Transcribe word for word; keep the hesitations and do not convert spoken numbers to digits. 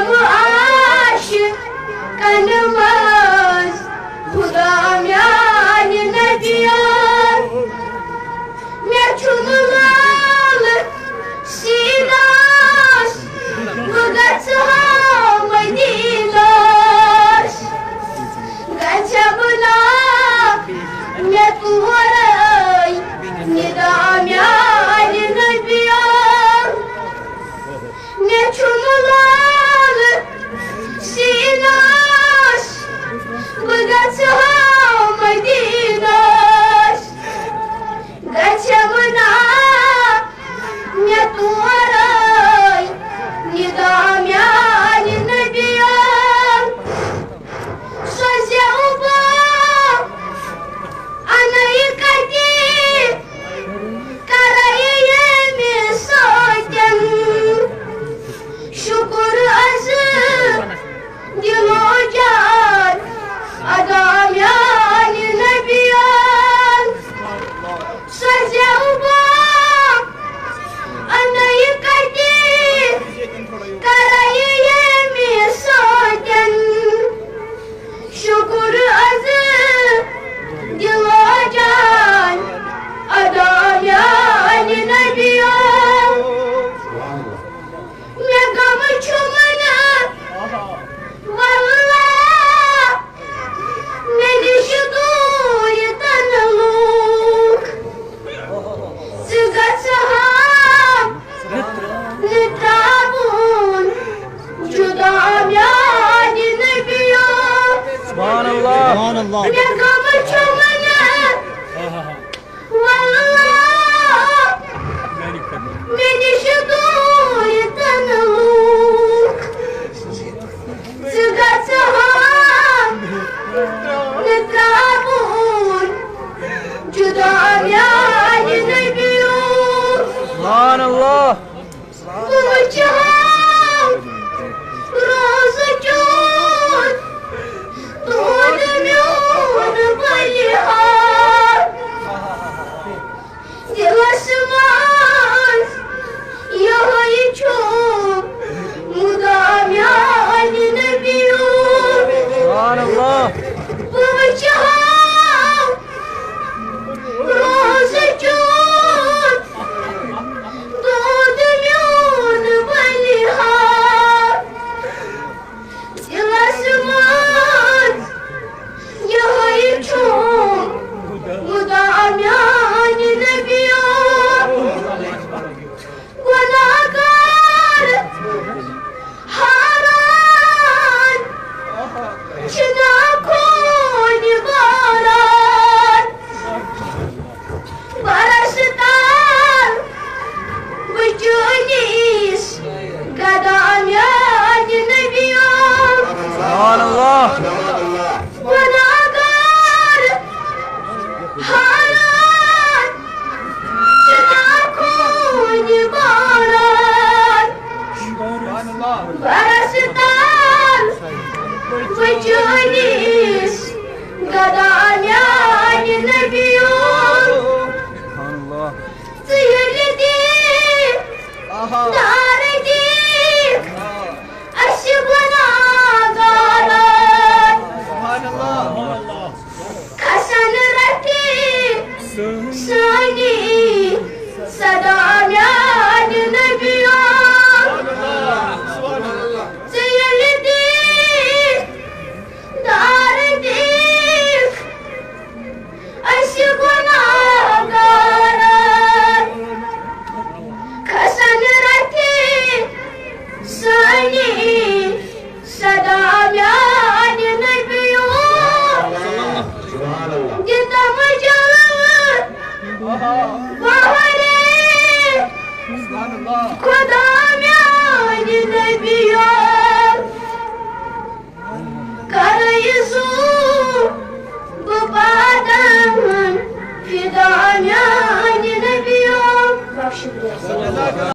عاشقن منٛز خدا میانہِ نبیو۔ مےٚ چھُنہٕ لال سیٖنس، بہٕ گژھٕ ہا مدیٖنس۔ گژھٕ بہٕ نا مےٚ تورے ندا میانہِ نبیو۔ مےٚ چھُنہٕ لال سیٖنس، بہٕ گژھٕ ہا مدیٖنس۔ گژھٕ بہٕ نا مےٚ تورے ندا میانہِ نبیو۔ سوزیو بہٕ اَنَے کَتہِ، کَرَے ییٚمہِ سۭتۍ شُکُر از دِلو جان ادا میانہِ نبیو۔ سوزیو بہٕ اَنَے کَتہِ، کَرَے ییٚمہِ سۭتۍ شُکُر از دِلو جان ادا میانہِ نبیو۔ مےٚ غم چھُ وَنان واللہ، مےٚ نِش دوٗرِ تَنہٕ لوٗکھ۔ ژٕ گژھٕ ہا نہٕ ترٛاوُن جُدا میانہِ نبیو۔ سبحان اللہ۔ سبحان اللہ۔ مےٚ